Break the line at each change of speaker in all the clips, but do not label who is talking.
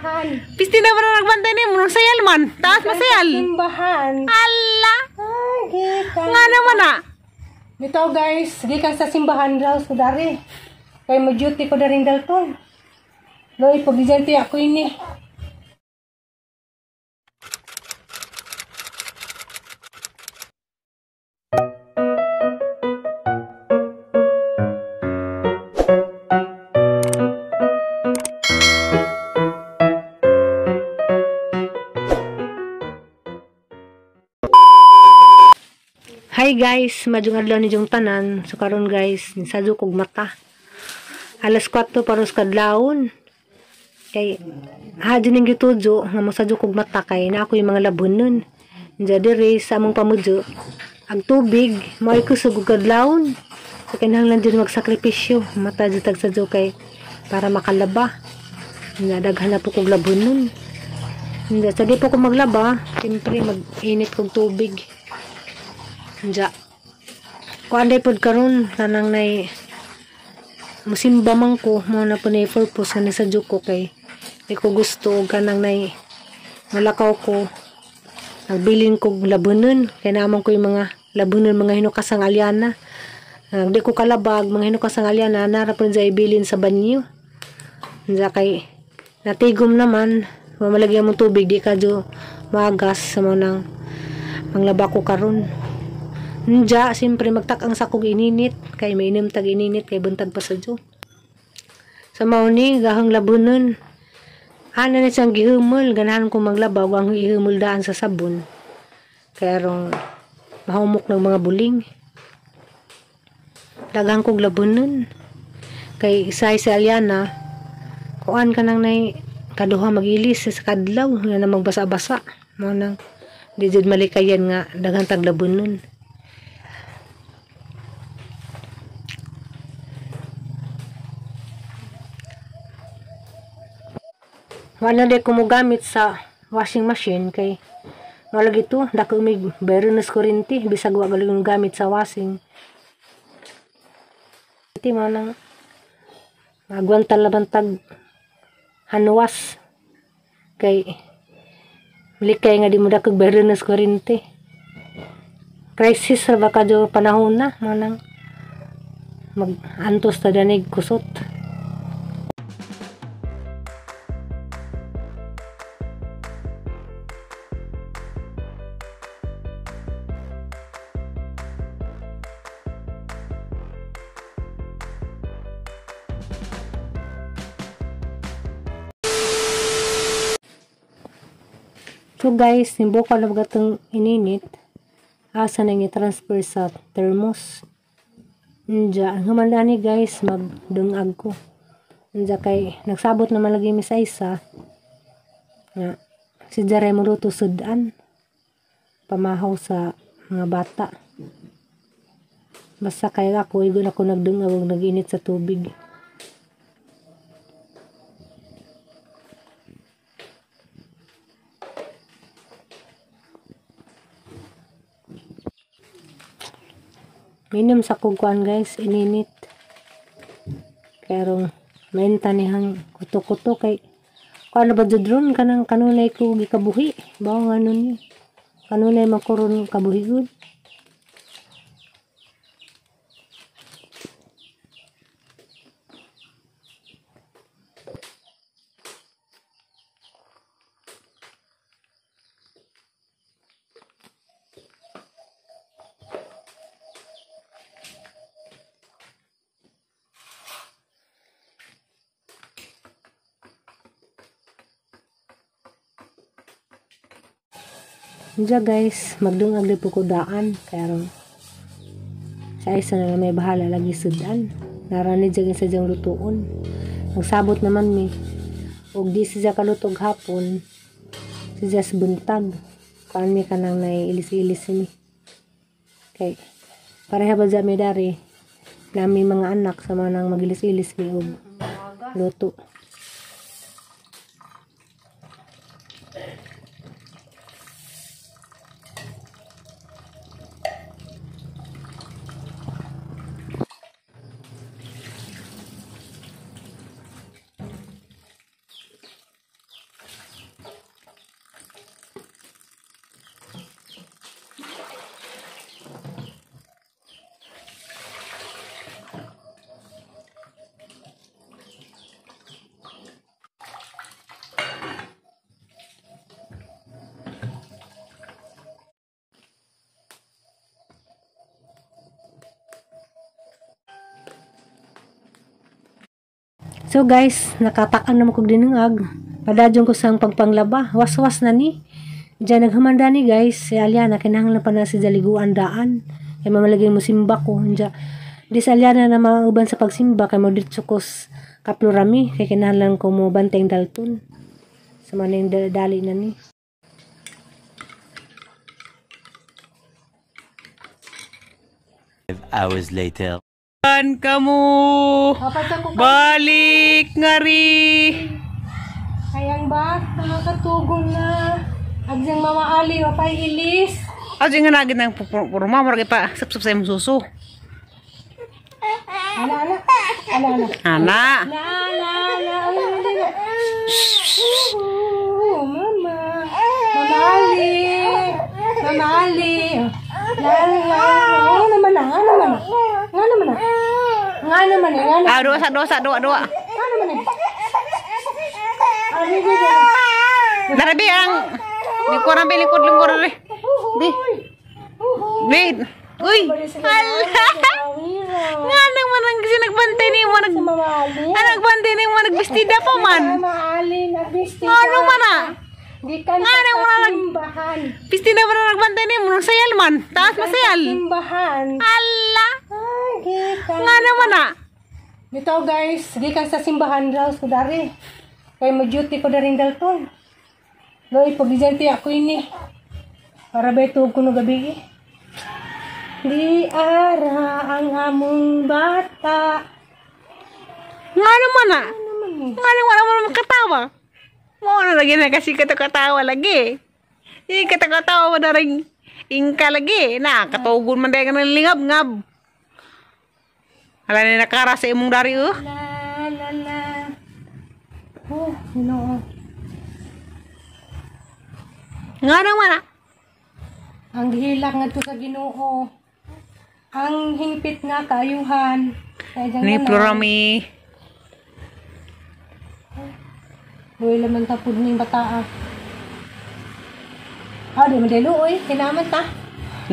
Simbahan.
Pisti na ba nagbantay ni mo sayal man? Taas masayal.
Simbahan.
Ala.
Ay, gikan.
Nga naman ah.
Bitaw guys, gikan sa simbahan raw sa dari. Kay mo duty ko daring Dalton. Loy, pag-dyan ako ini.
Hi guys, maayong adlaw ni jong tanan. So karon guys, nisadyo kog mata. Alas 4 paros kadlawon. Kay hadyo ning gitudyo nga mosadyo kog mata kay na ako yung mga labon nun. Diya diri sa among pamudyo, ang tubig mao'y kusog og kadlawon. So kinahanglan jud magsakripisyo, mata jud tag sadyo kay para makalaba. Nga daghan na po kog labon nun. Diya sa di po ko maglaba, siyempre mag-init kog tubig. Diya kuan day pod karon kanang nay musimba man ko, mo na po na purpose nga nasadyo ko kay di ko gusto og kanang nay malakaw ko nagbilin kog labunon kay naman ko yung mga labunon mga hinukasang alyana. Di ko kalabag mga hinukasang alyana nara po dyan ibilin sa banyo. Diya kay natigom naman mamalagyan mong tubig di ka dyo maagas sa mo nang manglaba ko karon. Nja, siyempre magtakang sa kog ininit kay mainom tag ininit kay buntag pa sa dyo. Sa mao ni gahang labunon. Ana ni siyang gihumol, ganahan ko maglaba wa ang ihumol daan sa sabon. Kay arong mahumok ng mga buling. Daghan kog labunon. Kay isay si Aliana, kuan ka nang nay kaduha magilis sa kadlaw nga na magbasa-basa. Mao nang di jud malikayan nga daghan tag labunon. Wala di ko mogamit sa washing machine kay malagi to dako mig bayrones kuryente bisag wa galing gamit sa washing. Iti mo nang magwanta laban tag hanwas kay likay nga di mo dakog bayrones kuryente. Crisis ra ba kadyo panahon na mo nang mag-antos ta danig kusot. So guys, nibuka na ba itong ininit, asa na i-transfer sa thermos. Nja, ang humanda ni guys, magdungag ko. Nja kay, nagsabot naman lagi mi sa isa. Nga, si Jare mo luto sudan. Pamahaw sa mga bata. Basta kay ako, igon ako nagdungag og nag-init sa tubig. Minom sa kukuan guys, ininit. Pero mainta nihang kuto-kuto kay kuan ba jud ron kanang kanunay ko gikabuhi. Bawo nga nun ni. Kanunay makuron kabuhi gud. Diya guys, magdungag di po ko daan. Kaya sa isa na may bahala lagi sudan. Narani dyan sa diyang lutuon. Nagsabot naman mi. Og di siya kalutog hapon. Siya sa buntag. Kuan mi kanang naiilis-ilis mi. Kay pareha ba dyan mi dari. Nami mga anak sa mga nang magilis-ilis mi og luto. So guys, nakatakan naman kog dinungag. Padadyon ko sang pagpanglaba. Was-was na ni. Diyan naghamanda ni guys. Si Aliana, kinahanglan pa na si Jaliguan daan. Kay mamalagay mo simba ko. Diyan. Di sa Aliana na mauban sa pagsimba. Kay mo dito ko kaplorami. Kay kinahanglan ko mo bantay Dalton. Sa maning dali na ni.
Hours later.
Kan kamu balik ngari.
Kayang ba nakatugon na. Agjang Mama Ali wapay ilis.
Ajo nga nagid nang puro mama ra pa sup-sup sa imong suso.
Ana ana. Ana ana.
Ana.
La la la. Oh, mama. Mama Ali. Mama Ali. La la. Oh, naman na, naman na. Nga naman na. Nga naman eh.
Ah, doa sa doa sa doa doa.
Nga naman eh. Ah, di di.
Darabi ang lingkuran bi lingkod lingkuran ri. Di. Wait. Uy. Ala. Nga naman ang kasi nagbantay ni mo nag. Ah, nagbantay ni mo nagbistida pa man.
Mama Ali nagbistida.
Ano man ah?
Gikan sa simbahan.
Pistida pa na nagbantay ni mo sayal man. Taas masayal.
Simbahan.
Ala.
Ay, gikan.
Nga naman ah.
Dito guys, gikan sa simbahan raw ko dari. Kay mo duty ko daring Dalton. Loy pagdijanti ako ini. Para ba tuog ko no gabi. Di ara ang among bata.
Nga naman ah. Nga naman naman makatawa. Mo na lagi na kasi katakatawa lagi. Hindi katakatawa mo na rin ingka lagi. Na, katugon man dahil ka ng lingab-ngab. Hala na nakara sa imong dari oh.
La la la. Oh, Ginoo.
Nga naman ah.
Ang gihilak ngadto sa Ginoo. Ang hingpit nga kaayuhan.
Ni Plurami.
Luoy laman ta pud ning bataa. Ah, di man luoy, kinaman ta.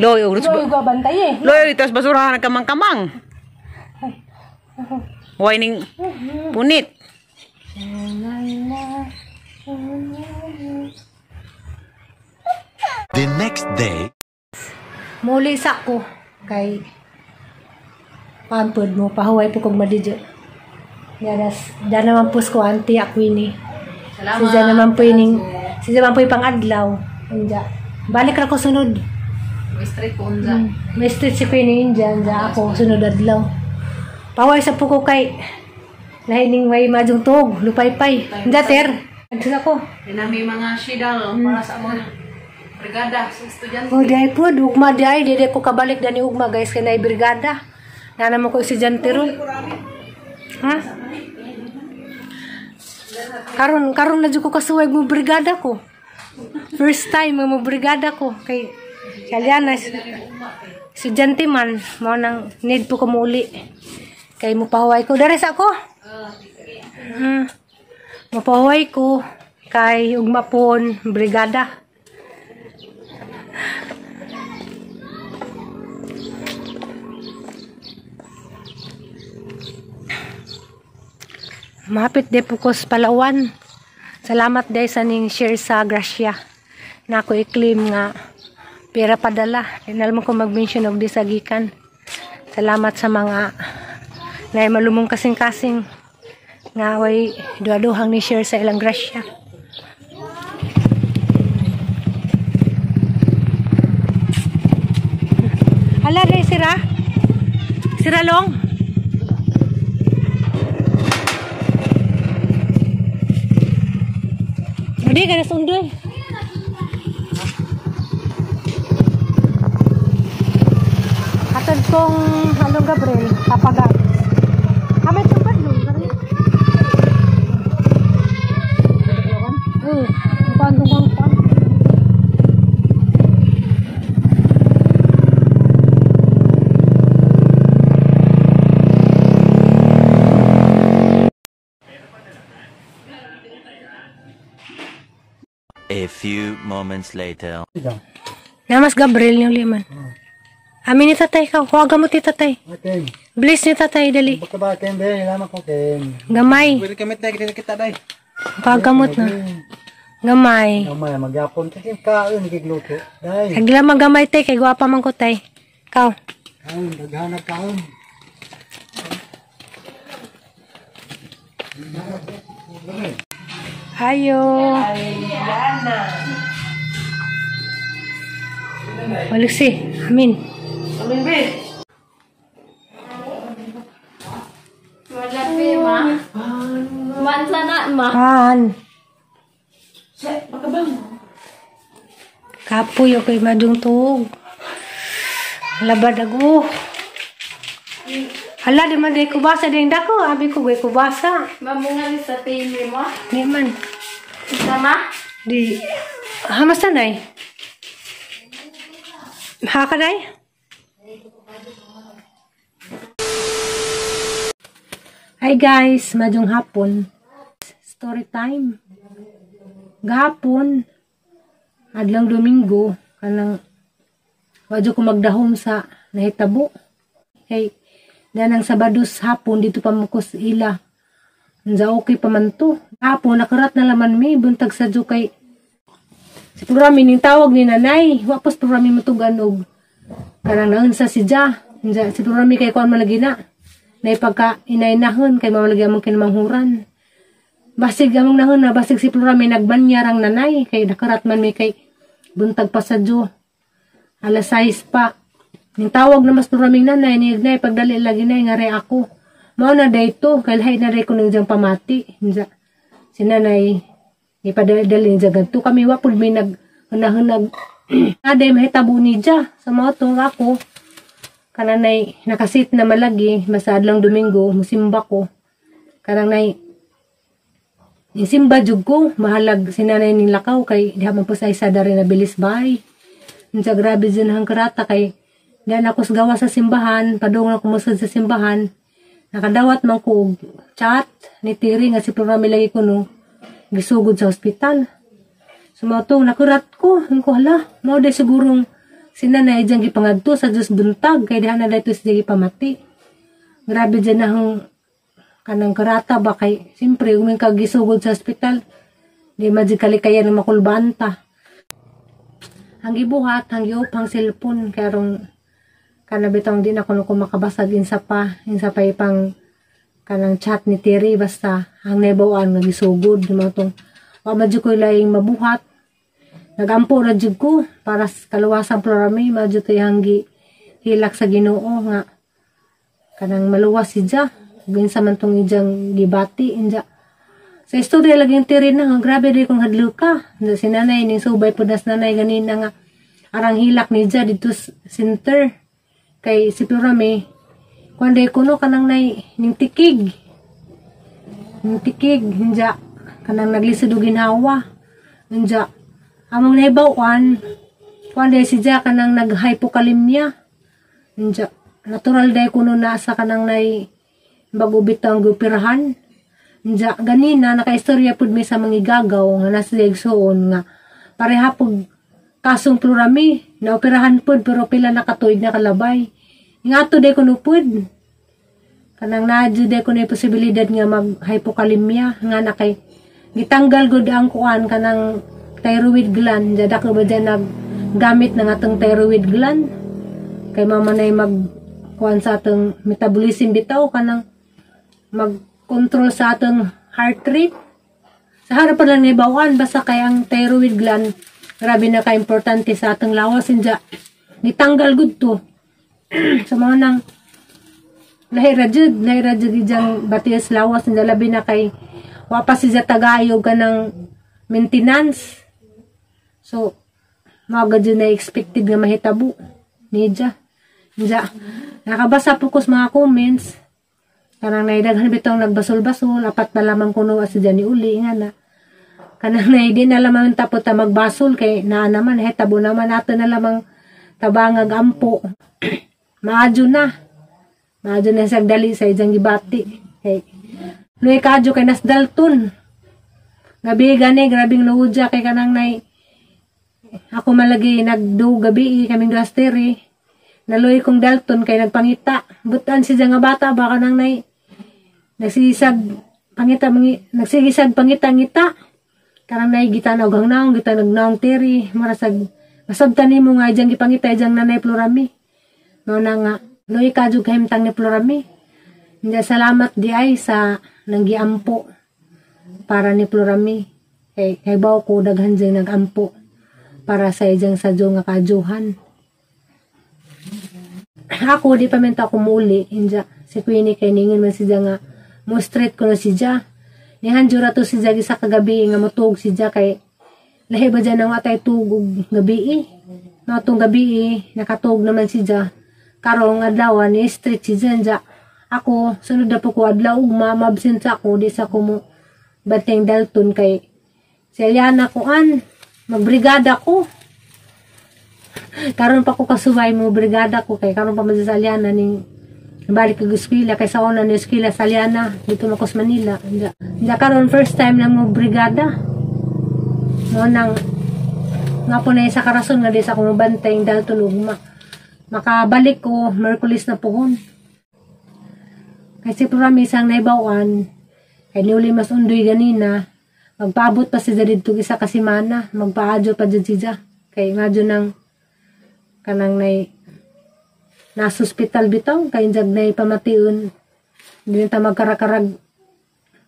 Luoy og
luoy go bantay eh.
Luoy tas basurahan kamang-kamang. Way ning punit.
The next day.
Muli sa ko kay pampod mo pahuway po kog madidyo. Yaras, da naman po ko auntie ako ini.
Salamat.
Siya naman po ining, siya naman po yung pangadlaw. Anja. Balik ra ko sunod.
May street po unja.
May street si Queen India, anja ako sunod adlaw. Paway sa po ko kay lahining may majong tuog, lupay-pay. Anja ter. Adto ako.
Dinami mga shidal para sa among brigada sa estudyante.
Oh, di po, ugma di ay, di ko kabalik dani ugma guys kay naay brigada. Nana mo ko estudyante ron. Ha? Karon karon na jud ko kasuway mo brigada ko. First time mo brigada ko kay Kaliana estudyante man mao nang need po ko muuli. Kay mo pahuway ko dere sa ako. Mo pahuway ko kay ugma pon brigada. Mahapit de po ko sa Palawan. Salamat day sa ning share sa grasya. Na ako i-claim nga pera padala. Inal mo ko mag-mention og di sa gikan. Salamat sa mga na malumong kasing-kasing nga way duha-duhang ni share sa ilang grasya. Hala day sira. Sira long. Hindi ka nasundoy. Hatod kong Halong Gabriel, kapagat. Kamay itong badlong. Kuan tungkong kuan.
A few moments later.
Namas Gabriel yung liman. Amin ni tatay ka. Kuha gamot ni tatay.
Okay.
Bless ni tatay, dali.
Baka ba ken be, lamang ko ken.
Gamay.
Pwede kamit na kita kita day.
Kuha gamot na. Gamay.
Gamay magyapon ta ken kaon gigluto. Dai.
Agla magamay tay kay gwapa man ko tay. Kaw.
Kaon daghan na kaon.
Ayo. Balik si. Amin.
Amin be.
Wala be ma. Mansa na ma.
Han. Kapoy okay madung tuog. Labad ago. Hala di man di kubasa ding dako, abi ko gay kubasa.
Mamunga ni sa TV mo.
Di man.
Sama?
Di hamas na day. Ha ka day? Hi guys, madyong hapon. Story time. Gahapon, adlang Domingo, kanang wadyo ko magdahom sa nahitabo. Kay danang Sabados hapon dito pa mo ko sa ila. Nza okay pa man to. Hapon nakarat na laman mi buntag sa kay si programi ning tawag ni nanay. Wa pos programi matugan og kanang naunsa si Ja. Nza si programi kay kuan man lagi na. Nay pagka inaynahon kay mamalagi among kinamanghuran. Basig among nahon na basig si programi nagbanyarang nanay kay nakarat man mi kay buntag pa sa Diyo. Alas 6 pa. Ning tawag na mas programing nanay ni nay pagdali lagi nay nga re ako. Mao na dayto kay lahi na day ko ning diyang pamati. Nza si nanay ipadali-dali niya ganto kami wa pud may nag hunahunag aday mahitabo ni ja sa mao to ako kananay nakasit na malagi basta adlong Domingo musimba ko kanang nay isimba jud ko mahalag si nanay ning lakaw kay diha man po sa isa dari na bilis bay. Unsa grabe jud ang karata kay diha na ako sa gawa sa simbahan padung na ko mosud sa simbahan nakadawat man ko og chat ni Tiri nga si programa lagi ko no gisugod sa ospital. So mao to nakurat ko ang ko hala mao day sigurong si nanay diyang gipangadto sa Diyos buntag kay diha na dayto siya gipamati. Grabe dyan na hong kanang karata ba kay siyempre uming ka gisugod sa ospital di man jud kalikayan ng makulbanta. Ang gibuhat ang giup ang cellphone kay arong kana bitong di na kuno ko makabasag insa pa ipang kanang chat ni Terry basta ang naibawaan nga gisugod mao tong wa man jud ko laing mabuhat. Nagampo ra jud ko para sa kaluwasan programi mao jud to iyang hilak sa Ginoo nga kanang maluwas si Ja ug insa man tong ijang gibati inja. Sa istorya lagi yung Terry na nga grabe di kong hadlo ka. Si nanay ning subay pud nas nanay ganina nga arang hilak ni Ja didto center kay si Plurame kuan day kuno kanang nay ning tikig inja kanang naglisod og ginhawa inja among nahibaw-an kuan day si Ja kanang nag-hypokalemia inja natural day kuno na sa kanang nay bago bitang gupirahan inja ganina nakaistorya pud mi sa mangigagaw nga nasa igsuon nga pareha pud kasong Plurami naoperahan pud pero pila na katuig na kalabay ngato day kuno pud kanang naadyo day kuno posibilidad nga mag hypokalemia nga na kay gitanggal gud ang kuan kanang thyroid gland jada ko ba dyan naggamit ng atong thyroid gland kay mama nay mag kuan sa atong metabolism bitaw kanang mag control sa atong heart rate sa harapan lang ni bawan basta kay ang thyroid gland grabe na ka-importante sa atong lawas inja nitanggal gud to sa mga nang lahira jud ijang batias lawas inja labi na kay wa pa siya tagayo kanang maintenance. So mao gud na expected nga mahitabo nija inja nakabasa po ko sa mga comments kanang naidaghan bitong nagbasol-basol apat pa lamang kuno si ni uli nga na kanang nay di na lamang tapot ta magbasol kay naa naman hitabo naman ato na lamang tabangag ampo. Maadyo na sagdali sa ijang gibati kay luy kadyo kay nas Dalton gabi gani grabing luudya kay kanang nay ako malagi nagdu gabi kaming duha teri Naloy kong Dalton kay nagpangita. Butan siya nga bata baka nang nay nagsigisag pangita mangi, nagsigisag pangita ngita. Karang nay gitanaw gang naong gitanaw naong teri marasag masabtan nimo nga ijang gipangita ijang nanay Plurami. Mao na nga loy ka jud kahimtang ni Plurami. Hindi salamat di ay sa nanggiampo para ni Plurami. Kay kay baw ko daghan diyang nagampo para sa ijang sadyo nga kajuhan. Ako di pa man ta ako muuli inja si Queenie kay ningin man siya nga mo straight ko na siya. Nihan jura to siya gisa kagabi nga motug siya kay lahi ba dyan ang atay tugog gabi. Natong gabi nakatug naman siya. Karong adlaw ni street siya inja. Ako sunod na po ko adlaw ugma mabsent ako di sa ko mo bateng Dalton kay si Eliana ko an magbrigada ko. Karon pa ko kasuway mo brigada ko kay karon pa man sa Aliana ning balik kog eskwela kay sa una ni eskwela sa Aliana dito man ko sa Manila. Inja, inja karon first time na mo brigada. Mo nang nga po na isa ka rason nga di sa ko mobantay yung Dalton ugma. Makabalik ko Merkulis na puhon. Kasi programa isang naibawan kay niuli mas undoy ganina magpaabot pa siya didto isa ka semana magpaadyo pa jud siya kay ngadyo nang kanang nay nasa ospital bitaw kay jag nay pamation di na ta magkarakarag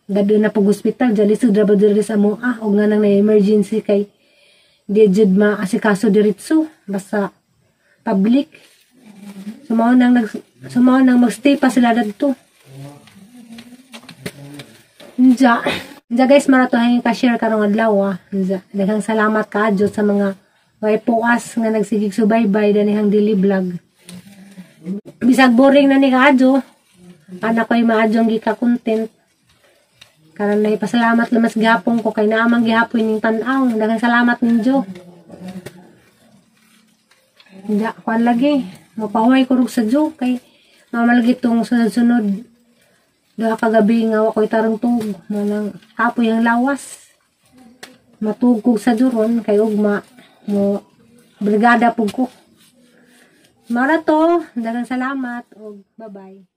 dadto na pag ospital dyan lisod ra ba diri sa amoa og nga nang nay emergency kay di jud maasikaso diretso basta public. Sumao nang magstay pa sila dadto. Nja. Nja guys, maratuhan yung ka-share karong adlaw ah. Nja. Daghang salamat kaadyo sa mga way puas nga nagsigig subaybay danihang daily vlog. Bisag boring na ni kaadyo, anak ko'y maadyong gika-content. Karon na ipasalamat lamas gihapon ko kay naamang gihapon ning tan-aw. Daghang salamat ninyo. Nja, kuan lagi. Mapahuway ko rug sa Diyo kay mamalagi tong sunod-sunod. Duha ka gabi nga wa ko'y tarong tug. Manang kapoy ang lawas. Matugkog sa duron kay ugma mo brigada pug ko. Mara to, daghang salamat og bye-bye.